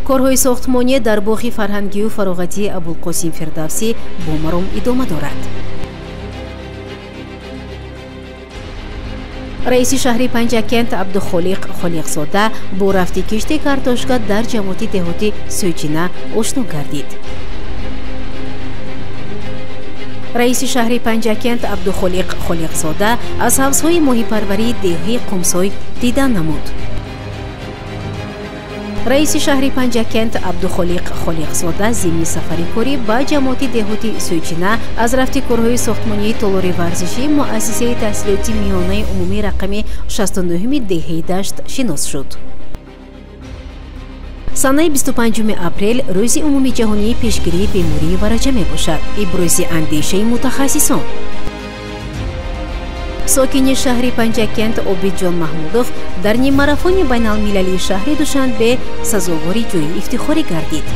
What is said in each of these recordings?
Корҳои сохтмонӣ дар боғи фарҳангию фароғатии Абулқосим Фирдавсӣ бо маром идома дорад. Раиси шаҳри Панҷакент Абдухолиқ Холиқзода бо рафти кишти картошка дар ҷамоати деҳоти Сӯйчина ошно гардид. Раиси шаҳри Панҷакент Абдухолиқ Холиқзода аз ҳавзҳои моҳипарварии деҳаи Қумсой дидан намуд. Раиси шаҳри Панҷакент Абдухолиқ Холиқзода зимни сафари корӣ ба ҷамоати деҳоти Сӯйчина аз рафти корҳои сохтмонии толори варзишии муассисаи таҳсилоти миёнаи умумии рақами 69 деҳаи Дашт шинос шуд. Санаи 25 апрел рӯзи умумиҷаҳонии пешгирии бемории вараҷа мебошад. Ибрози андешаи мутахассисон. Сокини шаҳри Панҷакент Обидҷон Маҳмудов дар ниммарафони байналмилалии шаҳри Душанбе сазовори ҷои ифтихорӣ гардид.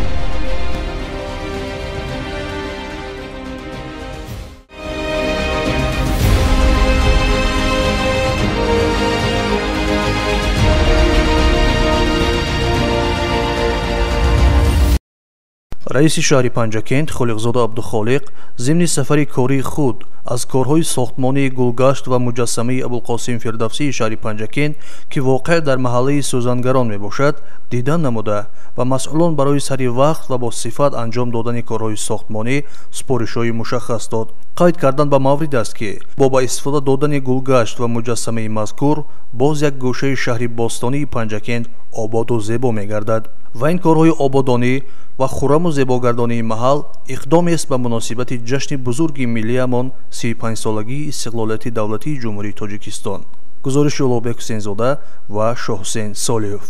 Раиси шаҳри Панҷакент Холиқзода Абдухолиқ зимни сафари кории худ аз корҳои сохтмонии гулгашт ва муҷассамаи Абулқосим Фирдавсии шаҳри Панҷакент, ки воқеъ дар маҳаллаи Сӯзангарон мебошад, дидан намуда ва масъулон барои сари вақт ва бо сифат анҷом додани корҳои сохтмонӣ супоришҳои мушаххас дод. Қайд кардан ба маврид аст, ки бо ба истифода додани гулгашт ва муҷассамаи мазкур боз як гӯшаи шаҳри бостонии Панҷакент ободу зебо мегардад ва ин корҳои ободонӣ ва хурраму зебогардонии маҳал иқдомест ба муносибати ҷашни бузурги миллиямон 35-солагии истиқлолияти давлатии Ҷумҳурии Тоҷикистон. Гузориши Улуғбек Ҳусейнзода ва Шоҳҳусейн Солиев.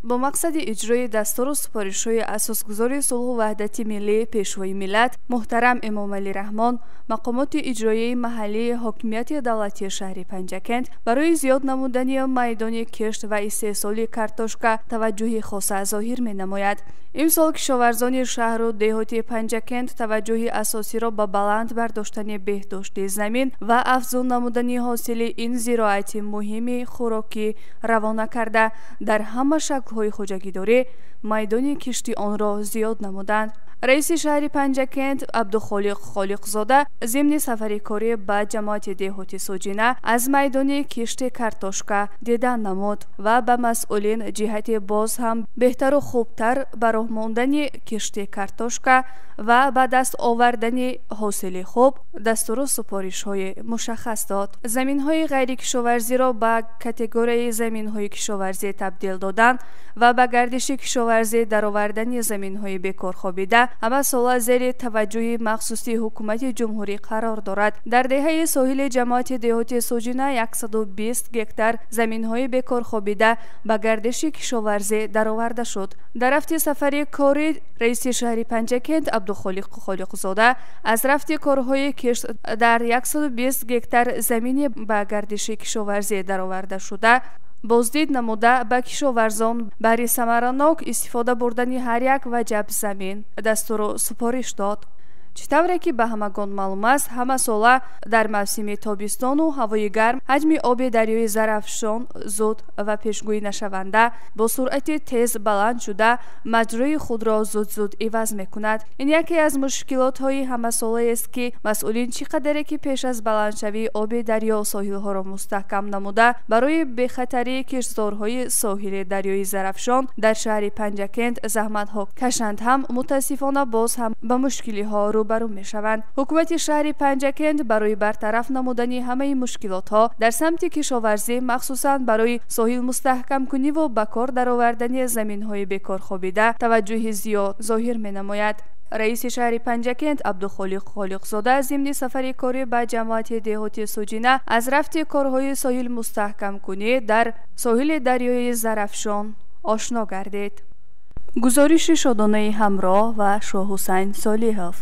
Бо мақсади иҷрои дастуру супоришҳои асосгузори сулҳу ваҳдати миллӣ, Пешвои миллат муҳтарам Эмомалӣ Раҳмон, мақомоти иҷроияи маҳаллии ҳокимияти давлатии шаҳри Панҷакент барои зиёд намудани майдони кишт ва истеҳсоли картошка таваҷҷӯҳи хоса зоҳир менамояд. Имсол кишоварзони шаҳру деҳоти Панҷакент таваҷҷӯҳи асосиро ба баланд бардоштани беҳдошти замин ва афзун намудани ҳосили ин зироати муҳими хӯрокӣ равона карда, дар ҳама шаклҳои хоҷагидорӣ майдони кишти онро зиёд намуданд. Раиси шаҳри Панҷакент Абдухолиқ Холиқзода зимни сафари корӣ ба ҷамоати деҳоти Соҷина аз майдони кишти картошка дидан намуд ва ба масъулин ҷиҳати боз ҳам беҳтару хубтар ба роҳ мондани кишти картошка ва ба даст овардани ҳосили хуб дастуру супоришҳои мушаххас дод. Заминҳои ғайрикишоварзиро ба категорияи заминҳои кишоварзӣ табдил додан ва ба гардиши кишоварзӣ даровардани заминҳои бекорхобида ҳамасола зери таваҷҷӯҳи махсуси ҳукумати ҷумҳурӣ қарор дорад. Дар деҳаи соҳили ҷамоати деҳоти Соҷина 120 гектар заминҳои бекорхобида ба гардиши кишоварзӣ дароварда шуд. Дар рафти сафари корӣ раиси шаҳри Панҷакент Абдухолиқ Холиқзода аз рафти корҳои кишт дар 120 гектар замини ба гардиши кишоварзӣ дароварда шуда боздид намуда ба кишоварзон барои самаранок истифода бурдани ҳар як ваҷаб замин дастуру супориш дод. Чӣ тавре ки ба ҳамагон маълум аст, ҳамасола дар мавсими тобистону ҳавои гарм ҳаҷми оби дарёи Зарафшон зуд ва пешгӯӣ нашаванда бо суръати тез баланд шуда маҷрои худро зуд-зуд иваз мекунад. Ин яке аз мушкилотҳои ҳамасолаест, ки масъулин чӣ қадаре ки пеш аз баландшавии оби дарё соҳилҳоро мустаҳкам намуда барои бехатарии киштзорҳои соҳили дарёи Зарафшон дар шаҳри Панҷакент заҳматҳо кашанд ҳам, мутаассифона боз ҳам ба мушкилиҳо рӯбарӯ мешаванд. Ҳукумати шаҳри Панҷакент барои бартараф намудани ҳамаи мушкилотҳо дар самти кишоварзӣ, махсусан барои соҳил мустаҳкамкуниву ба кор даровардани заминҳои бекорхобида таваҷҷӯҳи зиёд зоҳир менамояд. Раиси шаҳри Панҷакент Абдухолиқ Холиқзода зимни сафари корӣ ба ҷамоати деҳоти Соҷина аз рафти корҳои соҳил мустаҳкамкунӣ дар соҳили дарёи Зарафшон ошно гардид. Гузориши Шодонаи Ҳамроҳ ва Шоҳҳусайн Солиҳов.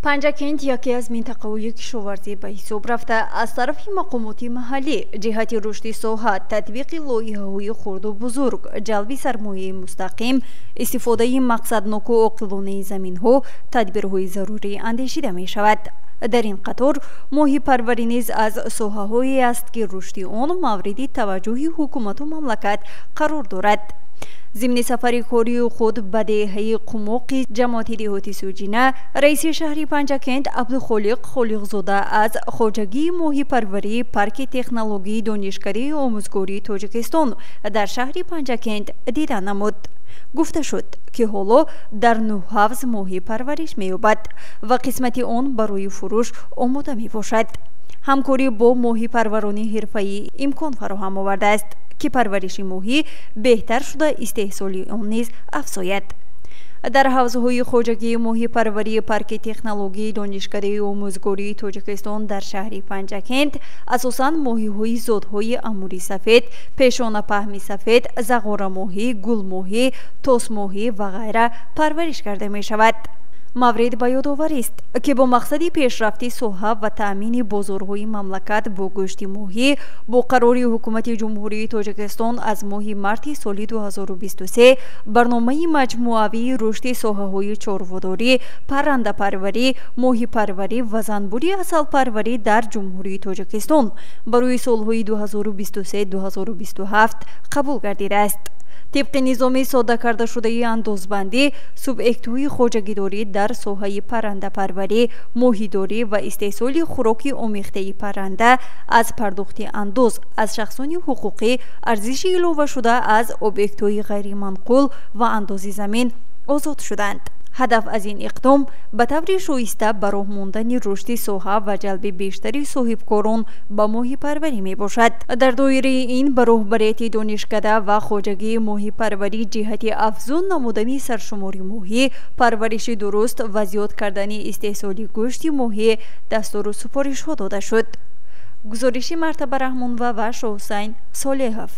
Панҷакент яке аз минтақаҳои кишоварзӣ ба ҳисоб рафта, аз тарафи мақомоти маҳаллӣ ҷиҳати рушди соҳа, татбиқи лоиҳаҳои хурду бузург, ҷалби сармояи мустақим, истифодаи мақсадноку оқилонаи заминҳо тадбирҳои зарурӣ андешида мешавад. Дар ин қатор моҳипарварӣ низ аз соҳаҳое аст, ки рушди он мавриди таваҷҷӯҳи ҳукумату мамлакат қарор дорад. Зимни сафари кории худ ба деҳаи Қумоқи ҷамоати деҳоти Сӯҷина, раиси шаҳри Панҷакент Абдухолиқ Холиқзода аз хоҷагии моҳипарварии парки технологии Донишкадаи омӯзгории Тоҷикистон дар шаҳри Панҷакент дида намуд. Гуфта шуд, ки ҳоло дар 9 ҳавз моҳӣ парвариш меёбад ва қисмати он барои фурӯш омода мебошад. Ҳамкорӣ бо моҳипарварони ҳирфаӣ имкон фароҳам овардааст, ки парвариши моҳӣ беҳтар шуда, истеҳсоли он низ афзояд. Дар ҳавзҳои хоҷагии моҳипарварии парки технологии Донишкадаи омӯзгории Тоҷикистон дар шаҳри Панҷакент асосан моҳиҳои зодҳои амури сафед, пешонапаҳми сафед, зағорамоҳӣ, гулмоҳӣ, тосмоҳӣ ва ғайра парвариш карда мешавад. Маврид ба ёдоварист, ки бо мақсади пешрафти соҳа ва таъмини бозорҳои мамлакат бо гӯшти моҳӣ бо қарори Ҳукумати Ҷумҳурии Тоҷикистон аз моҳи марти соли 2023 барномаи маҷмӯавии рушди соҳаҳои чорводорӣ, паррандапарварӣ, моҳипарварӣ ва занбури асалпарварӣ дар Ҷумҳурии Тоҷикистон барои солҳои 2023-2027 қабул гардидааст. Тибқи низоми содда кардашудаи андозбандӣ, субъектҳои хоҷагидорӣ дар соҳаи паррандапарварӣ, моҳидорӣ ва истеҳсоли хӯроки омехтаи парранда аз пардохти андоз аз шахсони ҳуқуқӣ, арзиши иловашуда аз объектҳои ғайриманқул ва андози замин озод шуданд. Ҳадаф аз ин иқдом ба таври шоиста ба роҳ мондани рушди соҳа ва ҷалби бештари соҳибкорон ба моҳипарварӣ мебошад. Дар доираи ин ба роҳбарияти донишкада ва хоҷагии моҳипарварӣ ҷиҳати афзун намудани саршумори моҳӣ, парвариши дуруст ва зиёд кардани истеҳсоли гӯшти моҳӣ дастуру супоришҳо дода шуд. Гузориши Мартаба Раҳмонова ва Шоҳусайн Солеҳов.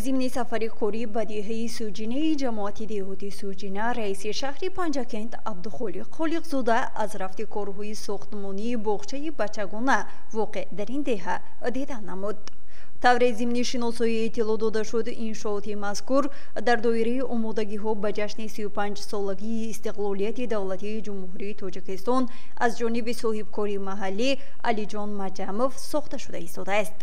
Зимни сафари корӣ ба деҳаи Сӯҷинаи ҷамоати деҳоти Сӯҷина, раиси шаҳри Панҷакент Абдухолиқ Холиқзода аз рафти корҳои сохтмонии боғчаи бачагона воқеъ дар ин деҳа дида намуд. Тавре зимни шиносоӣ иттилоъ дода шуд, иншооти мазкур дар доираи омодагиҳо ба ҷашни 35-солагии истиқлолияти давлатии Ҷумҳурии Тоҷикистон аз ҷониби соҳибкори маҳаллӣ Алиҷон Маҷамов сохта шуда истодааст.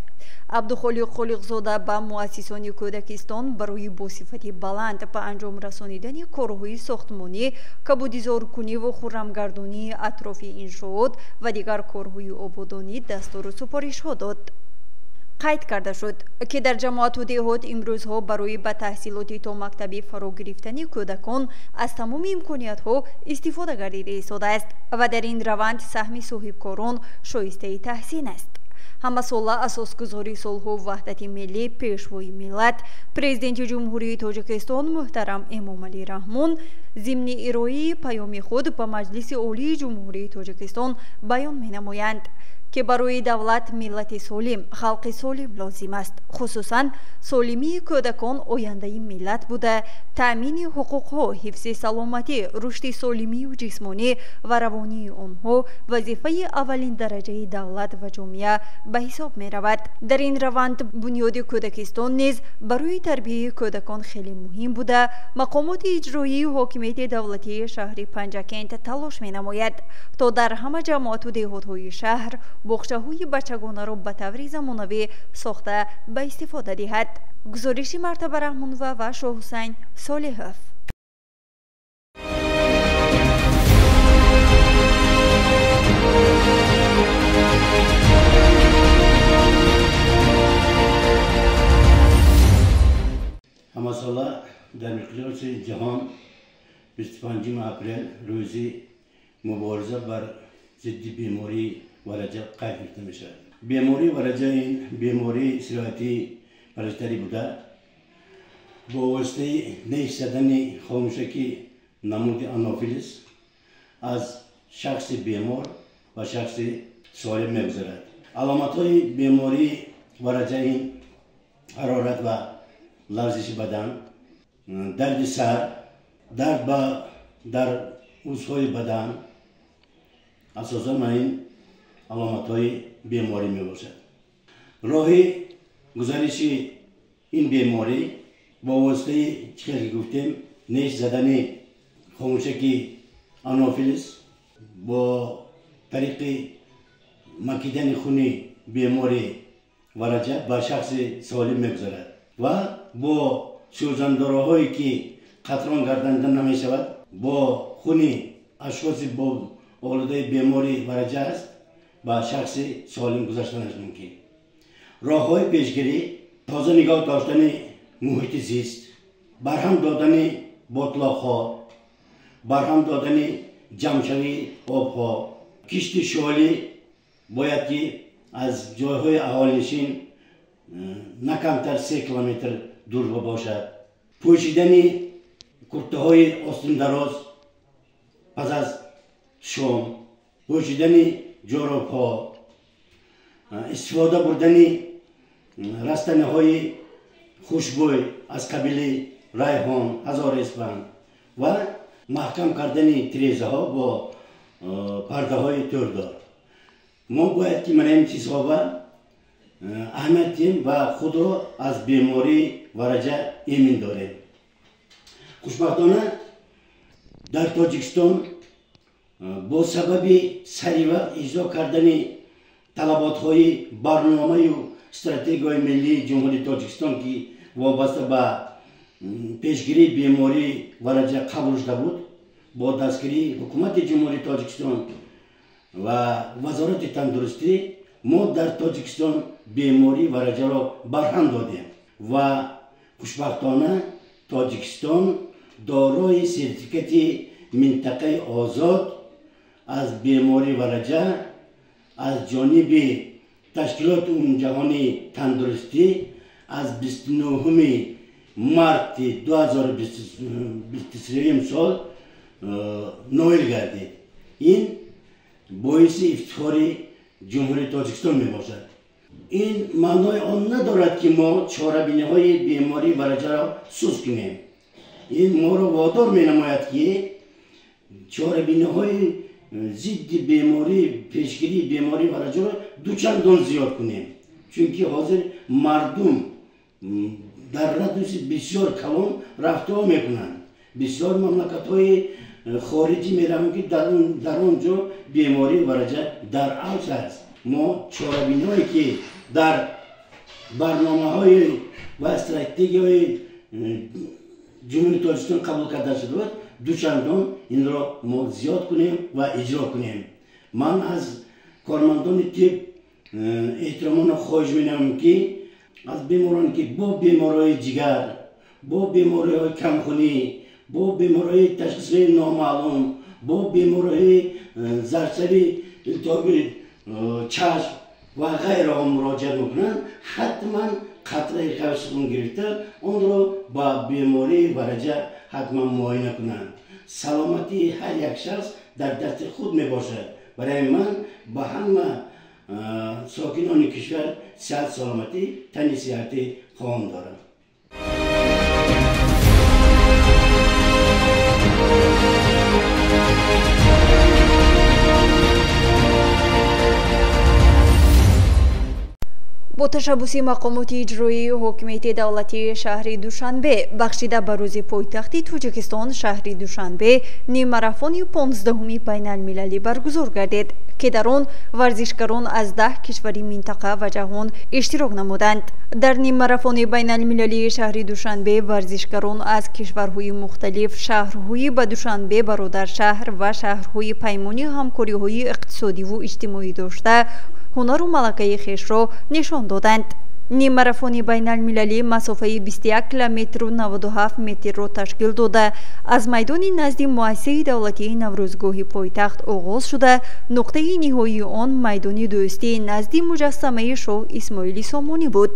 Абдухолиқ Холиқзода ба муассисони кӯдакистон барои бо сифати баланд ба анҷом расонидани корҳои сохтмонӣ, кабудизоркуниву хуррамгардонии атрофи иншоот ва дигар корҳои ободонӣ дастуру супоришҳо дод. Қайд карда шуд, ки дар ҷамоату деҳот имрӯзҳо барои ба таҳсилоти томактабӣ фаро гирифтани кӯдакон аз тамоми имкониятҳо истифода гардида истодааст ва дар ин раванд саҳми соҳибкорон шоистаи таҳсин аст. Ҳамасола асосгузори сулҳу ваҳдати миллӣ, Пешвои миллат, Президенти Ҷумҳурии Тоҷикистон муҳтарам Эмомалӣ Раҳмон зимни ироаи паёми худ ба Маҷлиси Олии Ҷумҳурии Тоҷикистон баён менамоянд, ки барои давлат миллати солим, халқи солим лозим аст. Хусусан солимии кӯдакон ояндаи миллат буда, таъмини ҳуқуқҳо, ҳифзи саломатӣ, рушди солимию ҷисмонӣ ва равонии онҳо вазифаи аввалин дараҷаи давлат ва ҷомеа ба ҳисоб меравад. Дар ин раванд бунёди кӯдакистон низ барои тарбияи кӯдакон хеле муҳим буда, мақомоти иҷроии ҳокимияти давлатии шаҳри Панҷакент талош менамояд, то дар ҳама ҷамоату деҳотҳои шаҳр боғчаҳои бачагонаро ба таври замонавӣ сохта ба истифода диҳад. Гузориши Мартаба Раҳмонова ва Шоҳусайн Солеҳов. Ҳамасола дар миқёси ҷаҳон 25 апрел рӯзи мубориза бар зидди бемории вараҷа қайд гирифта мешавад. Бемории вараҷа ин бемории сироятии паразитарӣ буда, бо воситаи неш задани хомӯшаки намуди анофилис аз шахси бемор ба шахси солим мегузарад. Аломатҳои бемории вараҷа ин ҳарорат ва ларзиши бадан, дарди сар, дард дар узвҳои бадан, асосан ин аломатҳои беморӣ мебошад. Роҳи гузариши ин беморӣ бо воситаи чӣ хел ки гуфтем, неш задани хомӯшаки анофилис бо тариқи макидани хуни бемори вараҷа ба шахси солим мегузарад ва бо сӯзандораҳое ки қатрон гарданда намешавад, бо хуни ашхоси бо олудаи бемори вараҷа аст ба шахси солим гузаштанаш мумкин. Роҳҳои пешгирӣ: тоза нигоҳ доштани муҳити зист, барҳам додани ботлоқҳо, барҳам додани ҷамъшавии обҳо, кишти шолӣ бояд ки аз ҷойҳои аҳолинишин на камтар 3 километр дур бошад, пӯшидани куртаҳои остиндароз пас аз шом, пӯшидани ҷоробҳо, истифода бурдани растаниҳои хушбӯй аз қабили райҳон, ҳазореспанд ва маҳкам кардани тирезаҳо бо пардаҳои тӯрдор. Мо бояд ки мана ин чизҳо ба аҳамият диҳем ва худро аз бемории вараҷа эмин дорем. Хушбахтона дар Тоҷикистон бо сабаби саривақт иҷро кардани талаботҳои барномаю стратегияи миллии Ҷумҳурии Тоҷикистон, ки вобаста ба пешгирии бемории вараҷа қабул шуда буд, бо дастгирии ҳукумати Ҷумҳурии Тоҷикистон ва Вазорати тандурустӣ мо дар Тоҷикистон бемории вараҷаро барҳам додем ва хушбахтона Тоҷикистон дорои сертификати минтақаи озод аз бемории вараҷа аз ҷониби Ташкилоти Умумиҷаҳонии тандурустӣ аз 29 марти 2023 сол ноил гардид. Ин боиси ифтихори Ҷумҳурии Тоҷикистон мебошад. Ин маънои он надорад, ки мо чорабиниҳои бемории вараҷаро суст кунем. Ин моро водор менамояд, ки чорабиниҳои зидди беморӣ, пешгирии бемории вараҷаро дучандон зиёд кунем, чунки ҳозир мардум дар радиуси бисёр калон рафтуо мекунанд. Бисёр мамлакатҳои хориҷӣ мераванд, ки дар он ҷо бемории вараҷа дар авҷ аст. Мо чорабиниҳое ки дар барномаҳои ва стратегияҳои Ҷумҳурии Тоҷикистон қабул карда шуда буд, дучандон инро мо зиёд кунем ва иҷро кунем. Ман аз кормандони тиб эҳтиромона хоҳиш менамоям, ки аз бемороне ки бо бемориҳои ҷигар, бо бемориҳои камхунӣ, бо бемориҳои ташхисҳои номаълум, бо бемориҳои зарчави илтиҳоби чашм ва ғайраҳо муроҷиат мекунанд, ҳатман қатраи хун гирифта онро ба бемории вараҷа ҳатман муоина кунанд. Саломатии ҳар як шахс дар дасти худ мебошад. Барои ман ба ҳама сокинони кишвар сиҳат, саломатӣ, тани сиҳатӣ хоҳам дорам. Бо ташаббуси мақомоти иҷроии ҳокимияти давлатии шаҳри Душанбе бахшида ба рӯзи пойтахти Тоҷикистон шаҳри Душанбе ниммарафони 15-уми байналмилалӣ баргузор гардид, ки дар он варзишгарон аз 10 кишвари минтақа ва ҷаҳон иштирок намуданд. Дар ниммарафони байналмилалии шаҳри Душанбе варзишгарон аз кишварҳои мухталиф, шаҳрҳои ба Душанбе бародаршаҳр ва шаҳрҳои паймони ҳамкориҳои иқтисодиву иҷтимоӣ дошта ҳунару малакаи хешро нишон доданд. Ниммарафони байналмилалӣ масофаи 21 километру 97 метрро ташкил дода, аз майдони назди муассисаи давлатии Наврӯзгоҳи пойтахт оғоз шуда, нуқтаи ниҳоии он майдони дӯстии назди муҷассамаи шоҳ Исмоили Сомонӣ буд.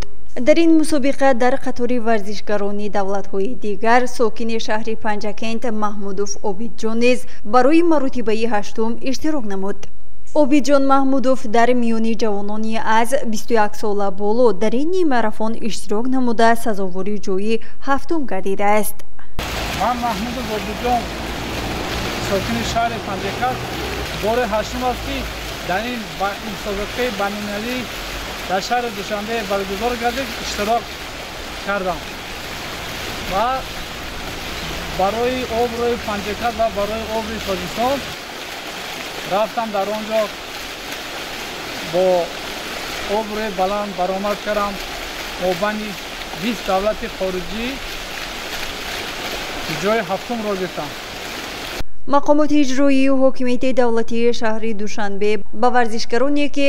Дар ин мусобиқа дар қатори варзишгарони давлатҳои дигар сокини шаҳри Панҷакент Маҳмудов Обидҷон низ барои маротибаи ҳаштум иштирок намуд. Обидҷон Маҳмудов дар миёни ҷавонони аз 21 сола боло дар ин ниммарафон иштирок намуда сазовори ҷои ҳафтум гардидааст. Ман Маҳмудов Обидҷон, сокини шаҳри Панҷакент, бори ҳаштум аст, ки дар ин мусобиқаи байналмилалӣ дар шаҳри Душанбе баргузор гардид иштирок кардам ва барои обрӯи Панҷакент ва барои обрӯи Тоҷикистон рафтам, дар он ҷо бо обрӯи баланд баромад кардам. Мобайни 20 давлати хориҷӣ ҷои ҳафтумро гирифтам. Мақомоти иҷроии ҳокимияти давлатии шаҳри Душанбе ба варзишгароне, ки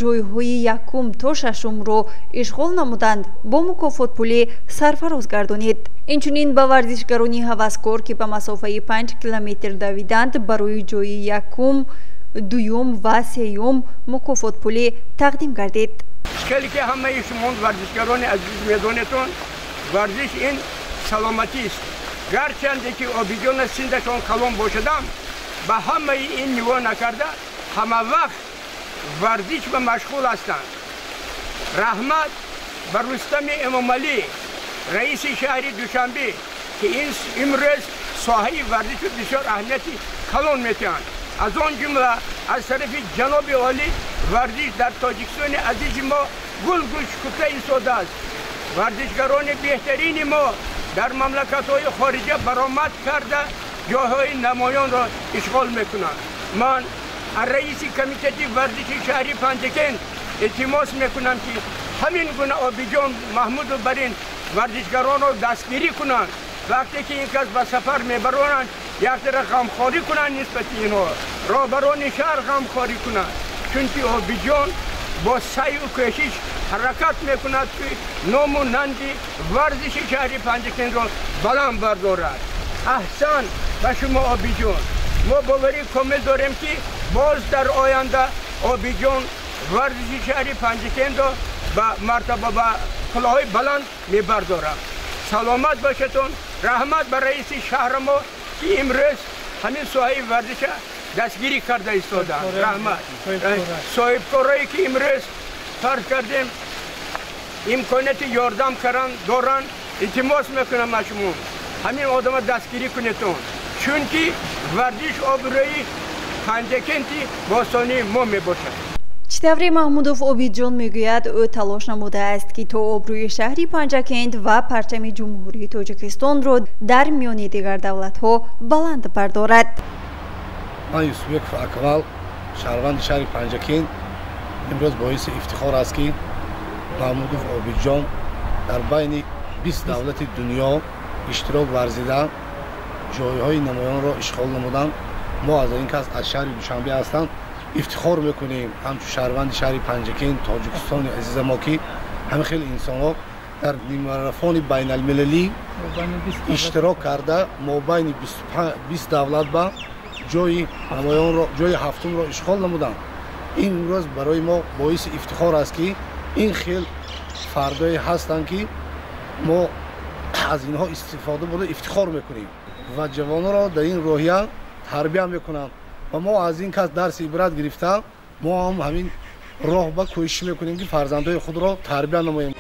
ҷойҳои якум то шашумро ишғол намуданд, бо мукофотпулӣ сарфароз гардонид. Инчунин ба варзишгарони ҳаваскор, ки ба масофаи 5 километр давиданд, барои ҷои якум, дуюм ва сеюм мукофотпулӣ тақдим гардид. Хеле ки ҳамаи шумо варзишгарони азиз медонедон, варзиш ин саломатист. Гарчанде ки Обиҷона синдашон калон бошадам, ба ҳамаи ин нигоҳ накарда ҳама вақт варзиш ба машғул ҳастанд. Раҳмат ба Рустами Эмомалӣ, раиси шаҳри Душанбе, ки имрӯз соҳаи варзишу бисёр аҳамияти калон метиҳанд. Аз он ҷумла аз тарафи ҷаноби олӣ варзиш дар Тоҷикистони азизи мо гулгул шукуфта истодааст. Варзишгарони беҳтарини мо дар мамлакатҳои хориҷа баромад карда ҷойҳои намоёнро ишғол мекунанд. Ман аз раиси комитети варзиши шаҳри Панҷакент илтимос мекунам, ки ҳамин гуна Обиҷон Маҳмудов бар ин варзишгаронро дастгирӣ кунанд. Вақте ки ин кас ба сафар мебаронанд, яктара ғамхорӣ кунанд нисбати инҳо, роҳбарони шаҳр ғамхорӣ кунанд, чунки Обиҷон бо саъю кӯшиш ҳаракат мекунад, ки ному нанги варзиши шаҳри Панҷакентро баланд бардорад. Аҳсан ба шумо, Обиҷон! Мо боварӣ комил дорем, ки боз дар оянда Обиҷон варзиши шаҳри Панҷакентро ба мартаба ба қуллаҳои баланд мебардорад. Саломат бошедон. Раҳмат ба раиси шаҳри мо, ки имрӯз ҳамин соҳаи варзиша дастгирӣ карда истодаанд. Раҳмат соҳибкорое, ки имрӯз фарз кардем имконияти ёрдам кардан доранд. Илтимос мекунам аз шумо, ҳамин одама дастгирӣ кунедон, чунки варзиш обрӯи Панҷакенти бостонии мо мебошад. Чӣ тавре Маҳмудов Обидҷон мегӯяд, ӯ талош намудааст, ки то обрӯи шаҳри Панҷакент ва парчами Ҷумҳурии Тоҷикистонро дар миёни дигар давлатҳо баланд бардорад. Ман Юсупбеков Акмал, шаҳрванди шаҳри Панҷакент. Имрӯз боиси ифтихор аст, ки Маҳмудов Обидҷон дар байни 20 давлати дунё иштирок варзида, ҷойҳои намоёнро ишғол намуданд. Мо аз ин кас аз шаҳри Душанбе ҳастанд ифтихор мекунем, ҳамчун шаҳрванди шаҳри Панҷакент, Тоҷикистони азиза мо, ки ҳамин хел инсонҳо дар ниммарафони байналмилалӣ иштирок карда, мобайни 20 давлат ба ҷои намоёнро, ҷои ҳафтумро ишғол намуданд. Ин имрӯз барои мо боиси ифтихор аст, ки ин хел фардое ҳастанд, ки мо аз инҳо истифода бурда ифтихор мекунем ва ҷавононро дар ин роҳия тарбия мекунанд ва мо аз ин кас дарси ибрат гирифта, мо ҳам ҳамин роҳ ба кӯшиш мекунем, ки фарзандҳои худро тарбия намоем.